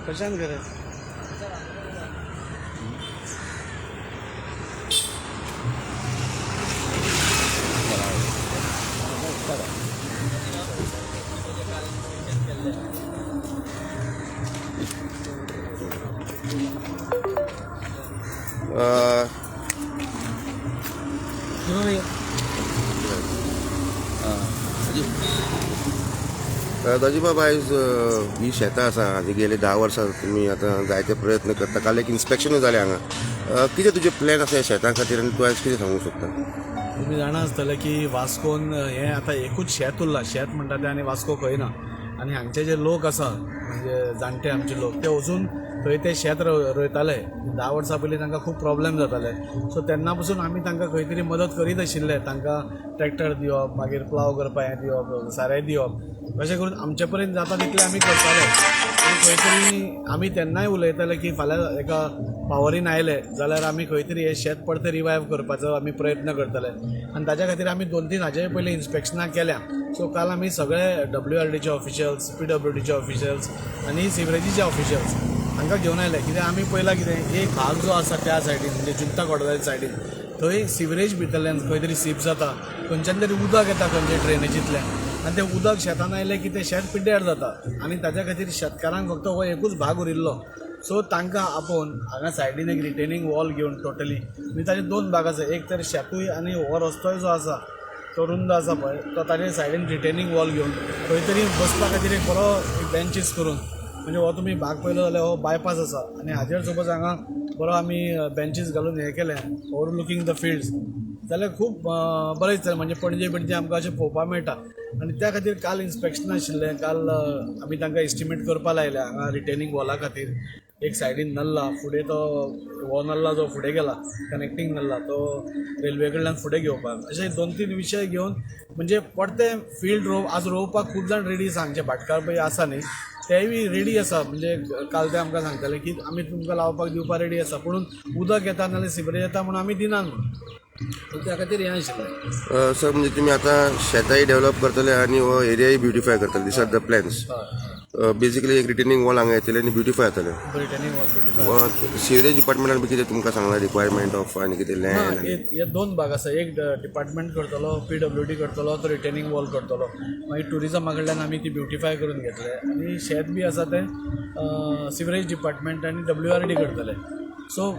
कशान करे. दाजीबाब, आयज ही शेतां आसा आनी गेले 10 वर्सां तुमी आतां जायते प्रयत्न करता. काल एक इन्स्पेक्शनूय जालें हांगा. कितें तुजें प्लॅन आसा ह्या शेतां खातीर आनी तूं आयज कितें सांगूंक सोदता? तुमी जाणा आसतले की वास्कोन हें आतां एकूच शेत उरलां. शेत म्हणटा तें आनी वास्को खंय ना. आनी हांगचे जे लोक आसा, म्हणजे जाणटे आमचे लोक, ते अजून थंय ते शेत रोयताले. 10 वर्सां पयलीं तांकां खूब प्रॉब्लेम जाताले. सो तेन्ना पसून आमी तांकां खंय तरी मदत करीत आशिल्ले. तांकां ट्रॅक्टर दिवप, मागीर प्लाव करपाक हें दिवप, सारें दिवप, अशें करून आमचे पर्यंत जाता तितलें आमी करताले. पूण खंय तरी आमी तेन्नाय उलयताले की फाल्यां एका पावरीन आयले जाल्यार आमी खंय तरी हें शेत परतें रिवायव करपाचो आमी प्रयत्न करतले. आनी ताच्या खातीर आमी दोन तीन हाजे पयलीं इन्स्पेक्शनां केल्या. सो काल आमी सगळे डब्ल्यू आर डीचे ऑफिशियल्स, पीडब्ल्यूडीचे ऑफिशियल्स आनी सिवरेजीचे ऑफिशियल्स हांकां घेवन आयले. कित्याक आमी पळयलां कितें, एक भाग जो आसा त्या सायडीन, म्हणजे जुंता कोडवाली सायडीन, थंय सिवरेज भितरल्यान खंय तरी सीप जाता, खंयच्यान तरी उदक येता खंयच्या ड्रेनेजींतल्यान आनी तें उदक शेतान आयलें की तें शेत पिड्ड्यार जाता. आनी ताच्या खातीर शेतकारांक फक्त हो एकूच भाग उरिल्लो. सो तांकां आपोवन हांगा सायडीन एक रिटेनींग वॉल घेवन टोटली, म्हणजे ताजे दोन भाग आसा, एक तर शेतूय आनी हो रस्तोय जो आसा तो रुंद आसा पळय, तो ताजे सायडीन रिटेनींग वॉल घेवन खंय तरी बसपा खातीर एक बरो एक बेंचीस करून, म्हणजे हो तुमी भाग पळयलो जाल्यार हो बायपास आसा आनी हाजेर सपोज हांगा बरो आमी बेंचीस घालून हें केलें, ओवर लुकींग the fields, जाल्यार खूब बरें दिसतलें. म्हणजे पणजे बिणजे आमकां अशें पळोवपाक मेळटा. आनी त्या खातीर काल इन्स्पेक्शन आशिल्लें. काल आमी तांकां एस्टिमेट करपा लायल्या हांगा रिटेनींग वॉला खातीर. एक सायडीन नल्ला, फुडें तो हो नल्ला जो फुडें गेला, कनेक्टींग नल्ला, तो रेल्वे कडल्यान फुडें घेवपाक, अशे दोन तीन विशय घेवन, म्हणजे परतें फिल्ड रोव आज रोवपाक खूब जाण रेडी आसा. हांगचे भाटकार पळय आसा न्ही, तेय बी रेडी आसा. म्हणजे काल ते आमकां सांगताले की आमी तुमकां लावपाक दिवपाक रेडी आसा, पूण उदक येता नाल्यार सिवरेज येता म्हणून आमी दिनात म्हणून. सो त्या खातीर हें आशिल्लें. सर, म्हणजे तुमी आतां शेतांय डेव्हलप करतले आनी हो एरियाय ब्युटिफाय करतले. These are the plans basically. एक रिटेनिंग वॉल हांगा येतले आनी ब्युटिफाय जातले. Retaining wall. सिवरेज डिपार्टमेंटान बी कितें तुमकां सांगलां, रिक्वायरमेंट ऑफ आनी कितें लँड? हे दोन भाग आसा. एक डिपार्टमेंट करतलो, पीडब्ल्यूडी करतलो, तो रिटेनिंग वॉल करतलो. मागीर टुरिजमा कडल्यान आमी ती ब्युटिफाय करून घेतले आनी शेत बी आसा तें सिवरेज डिपार्टमेंट आनी डब्ल्यूआरडी करतले. सो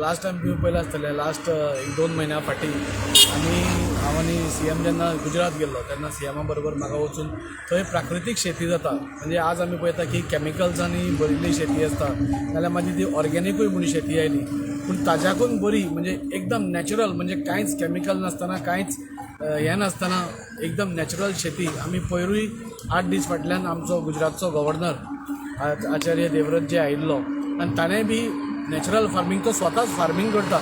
लास्ट टायम तुमी पळयलां आसतलें, लास्ट एक दोन म्हयन्या फाटीं आमी, हांव आनी सीएम जेन्ना गुजरात गेल्लो तेन्ना सीएमा बरोबर म्हाका वचून थंय प्राकृतीक शेती जाता. म्हणजे आज आमी पळयता की कॅमिकल्सांनी भरिल्ली शेती आसता, नाल्यार मागीर ती ऑर्गेनिकूय म्हूण शेती आयली, पूण ताज्याकून बरी म्हणजे एकदम नॅचरल, म्हणजे कांयच कॅमिकल नासतना, कांयच हें नासतना एकदम नॅचरल शेती. आमी पयरूय 8 दीस फाटल्यान आमचो गुजरातचो गव्हर्नर आचार्य देवव्रत जे आयिल्लो आनी ताणें बी नॅचरल फार्मींग, तो स्वताच फार्मींग करता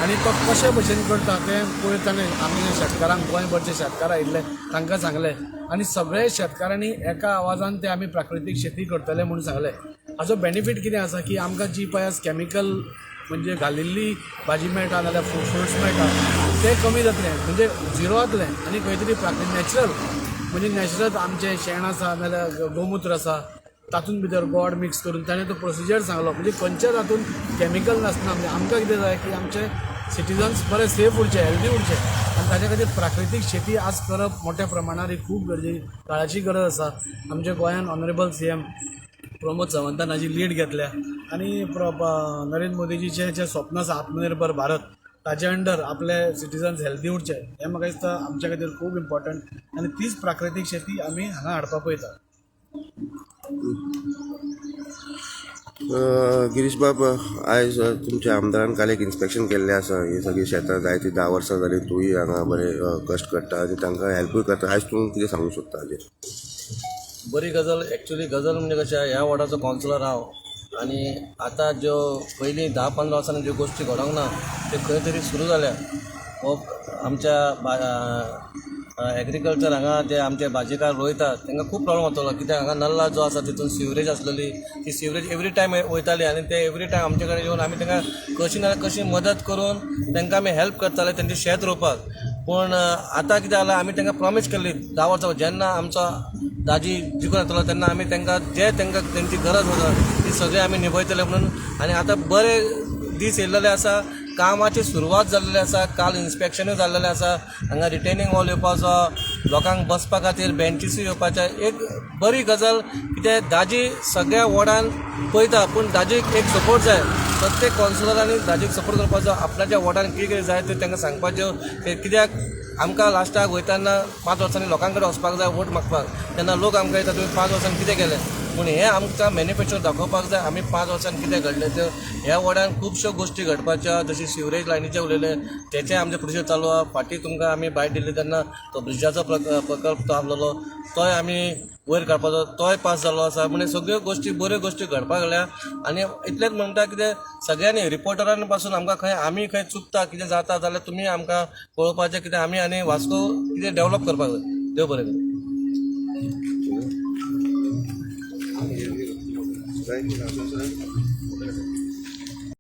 आनी तो कशे भशेन करता तें पयर ताणें आमी शेतकारांक, गोंयभरचे शेतकार आयिल्ले तांकां सांगलें आनी सगळे शेतकारांनी एका आवाजान ते आमी प्राकृतीक शेती करतले म्हूण सांगलें. हाजो बेनिफीट कितें आसा की आमकां जी पळय आज कॅमिकल म्हणजे घालिल्ली भाजी मेळटा नाल्यार फ्रुट्स मेळटा, ते कमी जातले, म्हणजे झिरो जातले. आनी खंय तरी प्राकृतीक नॅचरल, म्हणजे नॅचरल आमचें शेण आसा नाल्यार गोमुत्र आसा, तातूंत भितर गोड मिक्स करून ताणें तो प्रोसिजर सांगलो, म्हणजे खंयच्याच हातून कॅमिकल नासना. म्हणजे आमकां कितें जाय की आमचे सिटीजन्स बरे सेफ उरचे, हेल्दी उरचे आनी ताच्या खातीर प्राकृतीक शेती आज करप मोठ्या प्रमाणार ही खूब गरजे काळाची गरज आसा. आमच्या गोंयान ऑनरेबल सीएम प्रमोद सावंतान हाजी लीड घेतल्या आनी नरेंद्र मोदीजीचें जें स्वप्न आसा आत्मनिर्भर भारत, ताजे अंडर आपले सिटीजन्स हेल्दी उरचे हें म्हाका दिसता आमच्या खातीर खूब इम्पॉर्टंट आनी तीच प्राकृतीक शेती आमी हांगा हाडपाक पळयता. गिरीश बाब, आयज तुमच्या आमदारान काल एक इन्स्पेक्शन केल्लें आसा. ही सगळीं शेतां जायतीं 10 वर्सां जालीं, तूंय हांगा बरें कश्ट करता आनी तांकां हेल्पूय करता. आयज तूं कितें सांगूंक सोदता हाजेर? बरी गजाल. एक्चुली गजाल म्हणजे कशें, ह्या वॉर्डाचो कावन्सिलर हांव आनी आतां ज्यो पयलीं 10-15 वर्सांनी ज्यो गोश्टी घडोंक ना त्यो खंय तरी सुरू जाल्या. हो आमच्या एग्रीकल्चर हांगा जे आमचे भाजीकार रोयतात तांकां खूब प्रॉब्लम जातालो, कित्याक हांगा नल्ला जो आसा तितून सिवरेज आसलेली, ती सिवरेज एवरी टायम वयताली आनी ते एवरी टायम आमचे कडेन येवन आमी तांकां कशी ना कशी मदत करून तांकां आमी हेल्प करताले तेंचे शेत रोवपाक. पूण आतां कितें जालां, आमी तांकां प्रॉमीस केल्ली 10 वर्सां, जेन्ना आमचो दाजी जिखून येतलो तेन्ना आमी तांकां जे तांकां तेंची गरज आसा ती सगळी आमी निभयतले म्हणून. आनी आतां बरे दीस येयल्लेले आसा, कामाची सुरवात जाल्लेली आसा. काल इन्स्पेक्शनूय जाल्लेलें आसा. हांगा रिटेनिंग वॉल येवपाचो, लोकांक बसपा खातीर बेंचीसूय येवपाचे. एक बरी गजाल कित्याक दाजी सगळ्या वॉर्डान पळयता, पूण दाजीक एक सपोर्ट जाय. प्रत्येक कावन्सिलरांनी दाजीक सपोर्ट करपाचो, आपल्याच्या वॉर्डान कितें कितें जाय तें तांकां सांगपाच्यो. ते कित्याक आमकां लास्टाक वयताना 5 वर्सांनी लोकां कडेन वचपाक जाय वोट मागपाक, तेन्ना लोक आमकां येता, तुमी 5 वर्सांनी कितें केलें? पूण हें आमकां मॅनिफेस्टो दाखोवपाक जाय, आमी 5 वर्सांनी कितें घडलें तें. ह्या वॉर्डान खुबश्यो गोश्टी घडपाच्यो, जशी सिवरेज लायनीचें उलयलें, तेचें आमचें प्रोसीजर चालू आहा. फाटीं तुमकां आमी बायट दिल्ली तेन्ना तो ब्रिजाचो प्रकल्प तो आहलोलो, तोय आमी वयर काडपाचो, तोय पास जाल्लो आसा. म्हणजे सगळ्यो गोश्टी बऱ्यो गोश्टी घडपाक लागल्या. आनी इतलेंच म्हणटा, कितें सगळ्यांनी रिपोर्टरां पासून आमकां खंय आमी खंय चुकता, कितें जाता जाल्यार तुमी आमकां पळोवपाचें, कितें आमी आनी वास्को कितें डेवलप करपाक जाय. देव बरें करूं.